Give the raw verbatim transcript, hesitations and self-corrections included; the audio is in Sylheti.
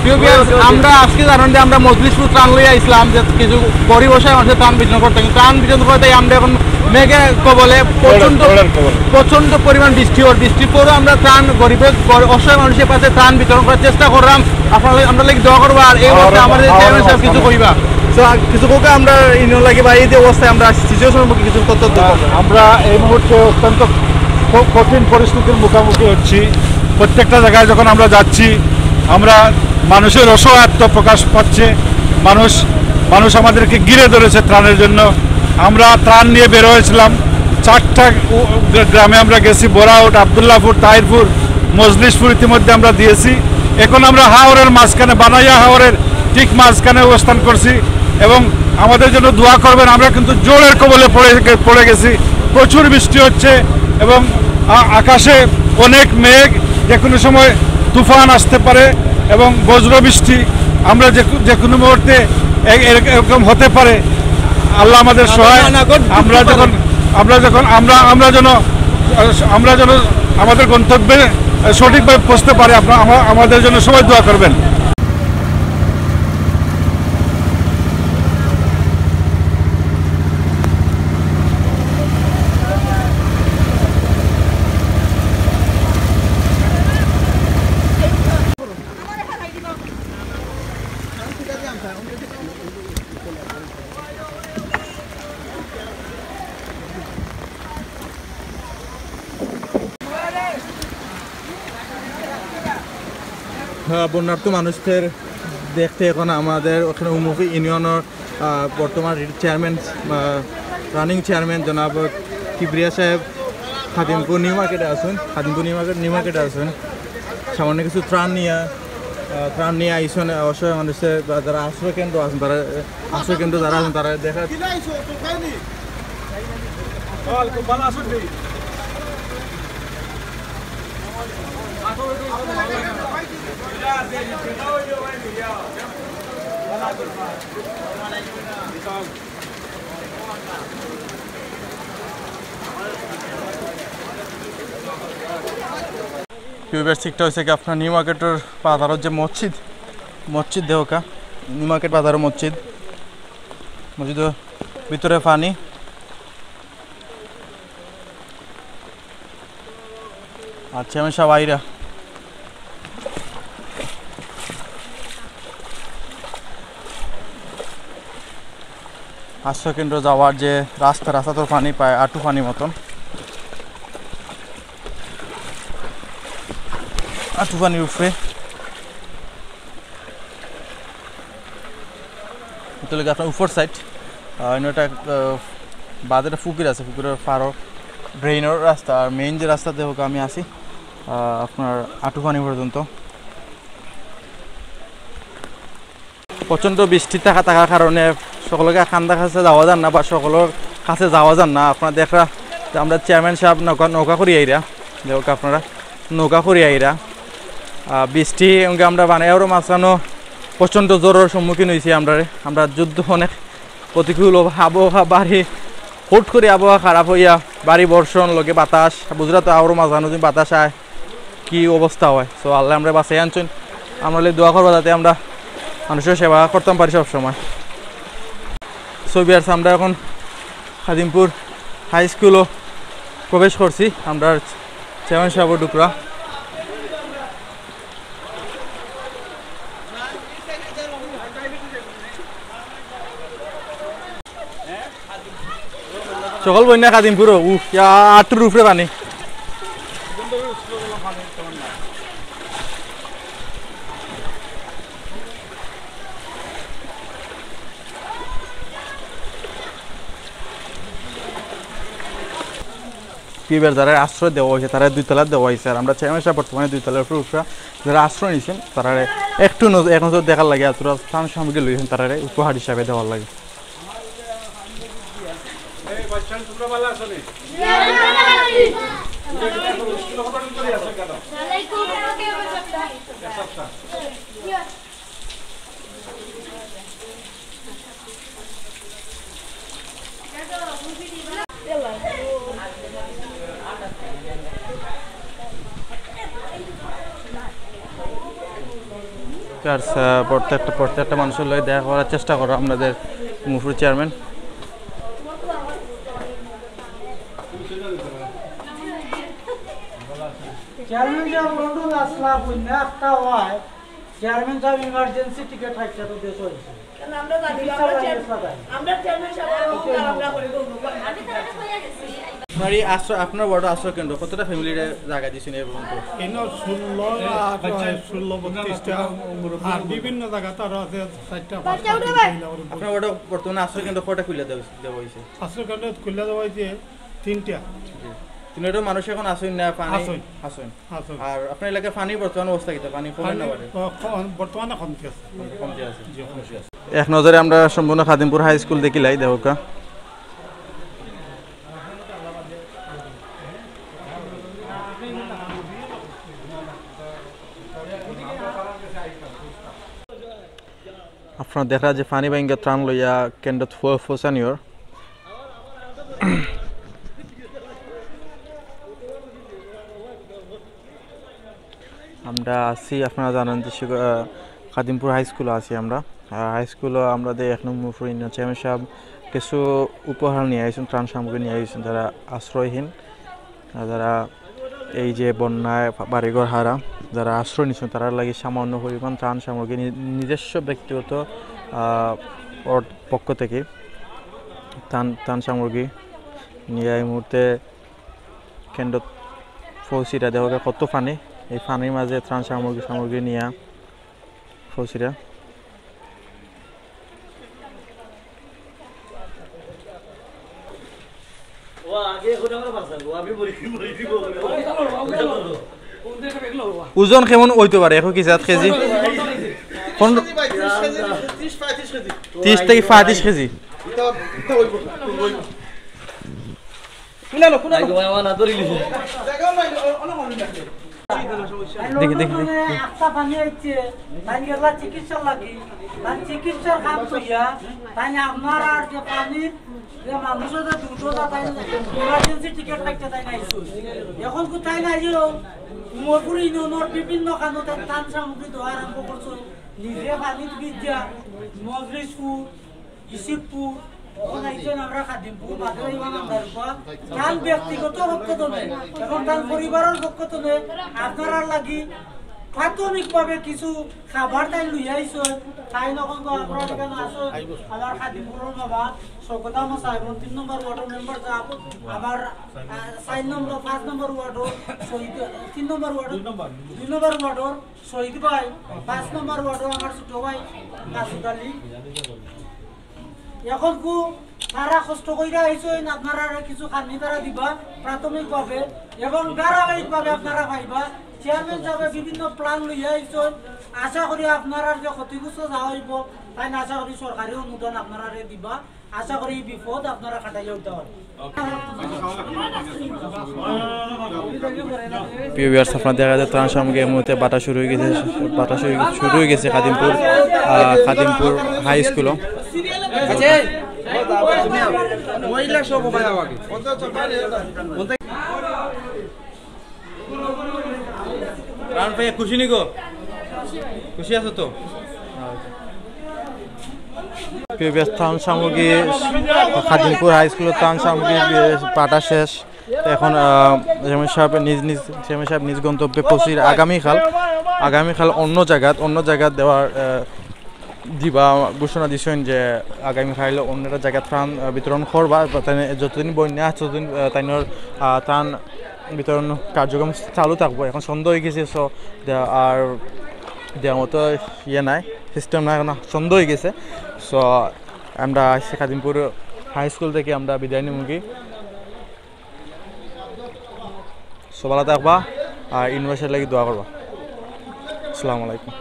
প্রিয় ভিউয়ার্স, আমরা আজকে জানেন যে আমরা মজলিশপুর ত্রাণ লইয়া আইছিলাম যে কিছু গরিব অসহায় মানুষের ত্রাণ বিতরণ করতে, কিন্তু ত্রাণ বিতরণ করতে আমরা এখন মেঘের কবলে প্রচণ্ড, জোরের কবলে। প্রচণ্ড পরিমাণ বৃষ্টি, ওর বৃষ্টির পরেও আমরা ত্রাণ গরিবের, গর-, অসহায় মানুষের পাশে ত্রাণ বিতরণ করার চেষ্টা করলাম। আপনারা, আমরা লাগি দোয়া করবা, আর এই অবস্থা আমাদের চেয়ারম্যান সাহেব কিছু কইবা। তো, আর কিছু কউক্কা আমরা ইনো লাগি বা এই যে অবস্থায় আমরা সিচুয়েশন সম্পর্কে কিছু তথ্য দেবো। আমরা এই মুহূর্তে অত্যন্ত ক-, কঠিন পরিস্থিতির মুখোমুখি হচ্ছি। প্রত্যেকটা জায়গায় যখন আমরা যাচ্ছি, আমরা, মানুষের অসহায়ত্ব প্রকাশ পাচ্ছে। মানুষ, মানুষ আমাদেরকে ঘিরে ধরেছে ত্রাণের জন্য। আমরা ত্রাণ নিয়ে বের হয়েছিলাম, চারটা উ-, গ্রামে আমরা গেছি, বোরাউট, আবদুল্লাহপুর, তাহিরপুর, মজলিশপুর ইতিমধ্যে আমরা দিয়েছি। এখন আমরা হাওরের মাঝখানে, বানাইয়া হাওরের ঠিক মাঝখানে অবস্থান করছি এবং আমাদের জন্য দোয়া করবেন। আমরা কিন্তু জোরের কবলে পড়ে, পড়ে গেছি, প্রচুর বৃষ্টি হচ্ছে এবং আ-, আকাশে অনেক মেঘ, যে কোনো সময় তুফান আসতে পারে এবং বজ্র বৃষ্টি, আমরা যে কো-, যে কোনো মুহূর্তে এ-, এরক-, এরকম হতে পারে। আল্লাহ আমাদের সহায়। আমরা যখন, আমরা যখন, আমরা, আমরা যেন, আমরা যেন আমাদের গন্তব্যে সঠিকভাবে পৌঁছতে পারি। আপনারা আমা-, আমাদের জন্য সবাই দোয়া করবেন। আহ, বন্যার্ত মানুষদের দেখতে এখন আমাদের ওখানে উমুখি ইউনিয়নের, আহ, বর্তমান চেয়ারম্যান, আহ, রানিং চেয়ারম্যান জনাব কিবরিয়া সাহেব খাদিমপুর নিউ মার্কেটে আছেন। খাদিমপুর নিউ মার্কেট, নিউ মার্কেটে আছেন। সামান্য কিছু ত্রাণ নিয়া, আহ, ত্রাণ নিয়া আইসন, আহ, অসহায় মানুষের বা যারা আশ্রয় কেন্দ্র আছেন, তারা, আহ, আশ্রয় কেন্দ্র যারা আছেন, তারা দেখা। ভিউয়ার্স, একটা হইছে কি, আপনার নিউ মার্কেটর বাজারর যে মসজিদ, মসজিদ দেহকা, নিউ মার্কেট বাজারর মসজিদ, মসজিদর ভিতরে পানি। আচ্ছা, আমি সব আইরা। আশ্রয় কেন্দ্র যাওয়ার যে রাস্তা, রাস্তা তো পানি প্রায় আটু পানি মতন, আটু পানির উপরে। এটা লাগে আপনার উপর সাইড, আহ, এনে একটা, আহ, বাদে একটা পুকুর আছে, পুকুরের পাড়র ড্রেইনর রাস্তা। আর মেইন যে রাস্তাতে হোক আমি আছি, আহ, আপনার আটু পানি পর্যন্ত। প্রচণ্ড বৃষ্টি থাকা, থাকার কারণে সকলকে কান্দা কাছে যাওয়া যার না বা সকলর কাছে যাওয়া যার না। আপনারা দেখরা যে আমরা চেয়ারম্যান সাহেব নৌকা, নৌকা করি আইরা, দেখো আপনারা নৌকা করি আইরা। আহ, বৃষ্টি এমনকি আমরা বানাইয়ারও মাঝখানো প্রচণ্ড ঝড়র সম্মুখীন হইছি আমরা। আমরা যুদ্ধ অনেক প্রতিকূল আবহাওয়া, বাড়ি হুট করে আবহাওয়া খারাপ হইয়া বাড়ি বর্ষণ লগে বাতাস, বুঝরা তো আরও মাঝখানো যদি বাতাস আয় কি অবস্থা হয়। So আল্লাহ আমরা বাঁচাই আনছেন, আমরা দোয়া করবা যাতে আমরা মানুষের সেবা করতাম পারি সব সময়। So ভিউয়ার্স, আমরা এখন খাদিমপুর হাই স্কুলও প্রবেশ করছি। আমরা চেয়ারম্যান সাহেব ডুকরা। সকল বন্যা খাদিমপুরও, উফ, ইয়া, আটুর উপরে পানি। পিবার যারা আশ্রয় দেওয়া হয়েছে, তারা দুই তলা দেওয়া হয়েছে। আর আমরা চেয়ারম্যান সাহেব বর্তমানে দুই তলার উপরে উঠরা, যারা আশ্রয় নিয়েছেন, তারা একটু নজ-, এক নজর দেখার লাগে, আর তোরা স্থান সামগ্রী লইছেন, তারা উপহার হিসাবে দেওয়ার লাগে। আর, আহ, প্রত্যেকটা, প্রত্যেকটা মানুষের লগে দেখা করার চেষ্টা করো আমাদের মুফুর চেয়ারম্যান। চেয়ারম্যান সাব, লন্ডন আসলা, বন্যা একটা হয়, চেয়ারম্যান সাব ইমার্জেন্সি টিকিট রাখছে তো দেশ হয়েছে। কারণ আমরা জানি, চিকিৎসা আমরা লাগে চেয়ার-, সাদায়। আমরা চেয়ারম্যান সাব, আমরা, আমরা করি বলবো। আপনার এই আশ্রয়, আপনার ওয়ার্ডর আশ্রয় কেন্দ্র কতটা ফ্যামিলির জায়গা দিয়েছেন এই পর্যন্ত? এনে ষোলো আর ষোলো বত্রিশটা, আর বিভিন্ন জায়গাতে আরো আছে চারটা, পাঁচটা। আপনার ওয়ার্ডে বর্তমানে আশ্রয় কেন্দ্র কয়টা খুলে দেওয়া, দেওয়া হয়েছে? আশ্রয় কেন্দ্র খুলে দেওয়া হয়েছে তিনটা। তিনটা মানুষ এখন আছেন না, পানি আছেন। আছেন। আছেন। আর আপনার এলাকায় পানির বর্তমান অবস্থা কিতা? পানি কমে না পানি, বাড়ে? আহ, ক-, বর্তমানে কমতে আছে। কমতে আছে। জি, কমতে আছে। এক নজরে আমরা সম্পূর্ণ খাদিমপুর হাই স্কুল দেখিলাই, দেখউক্কা। আপনারা দেখরা যে পানি ভাঙ্গা ত্রাণ লইয়া কেন্দ্রত ফো-, ফৌসানিয়র। আমরা আছি, আপনারা জানেন যে শিগ-, আহ, খাদিমপুর হাই স্কুলো আছি আমরা। আহ, হাই স্কুলো আমরা যে এক নম্বর ফ্লোর ইউনিয়ন চেয়ারম্যান সাহেব কিছু উপহার নিয়া আইছইন, ত্রাণ সামগ্রী নিয়া আইছইন, যারা আশ্রয়হীন, আহ, যারা এই যে বন্যায় বাড়িঘর হারা, যারা আশ্রয় নিছইন, তারার লাগি সামান্য পরিমাণ ত্রাণ সামগ্রী নি-, নিজস্ব ব্যক্তিগত, আহ, ওর পক্ষ থেকে ত্রাণ, ত্রাণ সামগ্রী নিয়া এই মুহূর্তে কেন্দ্রত ফৌসিরা। দেখউক্কা কত পানি, এই পানির মাঝে ত্রাণ সামগ্রী, সামগ্রী নিয়া ফৌসিরা। ওজন কেমন অইতো পারে? একো কি সাত কেজি? পনেরো, ত্রিশ থাকি পঁয়ত্রিশ কেজি। দেখি, দেখি, দেখি। আস্তা পানি আইছে, তাইন গেলা চিকিৎসার লাগি, তাইন চিকিৎসার কাম করিয়া, তাইন আপনারার যে পানির যে মানুষের যে দুটো যা তাইন ইমার্জেন্সি টিকিট কাটতে তাইন আইছইন। এখন কোথায় নাই যে উমরপুর ইউনিয়নের বিভিন্ন কানো তাইন ত্রাণ সামগ্রী দেওয়া আরম্ভ করছইন। নিজে পানিত ভিজিয়া মজলিশপুর, ইসিকপুর, এখন আইছেন আমরা খাদিমপুর, বাদে ইমাম আমদারুপা। তান ব্যক্তিগত পক্ষ তনে এবং তান পরিবারের পক্ষ তনে আপনারার লাগি প্রাথমিকভাবে কিছু খাবার তাইন লইয়া আইছইন। তাইন অখন তো আপনারার এখানো আছইন, আমার খাদিমপুরের মামা শওকত আহমদ সাহেব, তিন নম্বর ওয়ার্ডর মেম্বার সাহেব, আমার, আহ, চার নম্বর, পাঁচ নম্বর ওয়ার্ডর শহীদ, তিন নম্বর ওয়ার্ডর, দুই নম্বর ওয়ার্ডর শহীদ ভাই, পাঁচ নম্বর ওয়ার্ডর আমার ছোট ভাই মাসুদ আলী। এখন কু তারা কষ্ট কইরা আইছইন, আপনারারে কিছু খানি তারা দিবা প্রাথমিকভাবে, এবং ধারাবাহিকভাবে আপনারা পাইবা। চেয়ারম্যান সাহেব বিভিন্ন প্ল্যান লইয়া আইছইন, আশা করি আপনারার যে ক্ষতিগ্রস্ত যা অইবো, তাইন আশা করি সরকারি অনুদান আপনারারে দিবা। আশা করি এই বিপদ আপনারা কাটাইয়া উঠতে পারবেন। প্রিয় ভিউয়ার্স, আপনারা দেখা যায় ত্রাণ সামগ্রী এই মুহূর্তে বাটা শুরু হয়ে গেছে, বাটা শুরু, শুরু হয়ে গেছে খাদিমপুর, আহ, খাদিমপুর হাই স্কুলো। মহিলা সহ ভাই আমাকে। রান ভাইয়া, খুশি নি গো? খুশি আছো তো? প্রিয় ভিউয়ার্স, ত্রাণ সামগ্রী, খাদিমপুর হাই স্কুলের ত্রাণ সামগ্রী, এ, বাটা শেষ। এখন, আহ, চেয়ারম্যান সাহেব নিজ নিজ, চেয়ারম্যান সাহেব নিজ গন্তব্যে পৌঁছির। আগামীকাল, আগামীকাল অন্য জায়গাত, অন্য জায়গাত দেওয়ার, আহ, দিবা ঘোষণা দিছইন যে আগামীকাল অন্য একটা জায়গাত ত্রাণ, আহ, বিতরণ করবা। বা তাইন যতদিন বন্যা আছে ততদিন, আহ, তাইনর, আহ, ত্রাণ বিতরণ কার্যক্রম চালু থাকবো। এখন সন্ধ্যা হয়ে গেছে, so দে-, আর দেওয়ার মতো ইয়ে নাই, সিস্টেম নাই, এখন সন্ধ্যা হয়ে গেছে। So আমরা আইছি খাদিমপুর হাই স্কুল থেকে আমরা বিদায় নিমুগি। So ভালা থাকবা আর ইউনিভার্সিটির লাগি দোয়া করবা। আসসালামু আলাইকুম।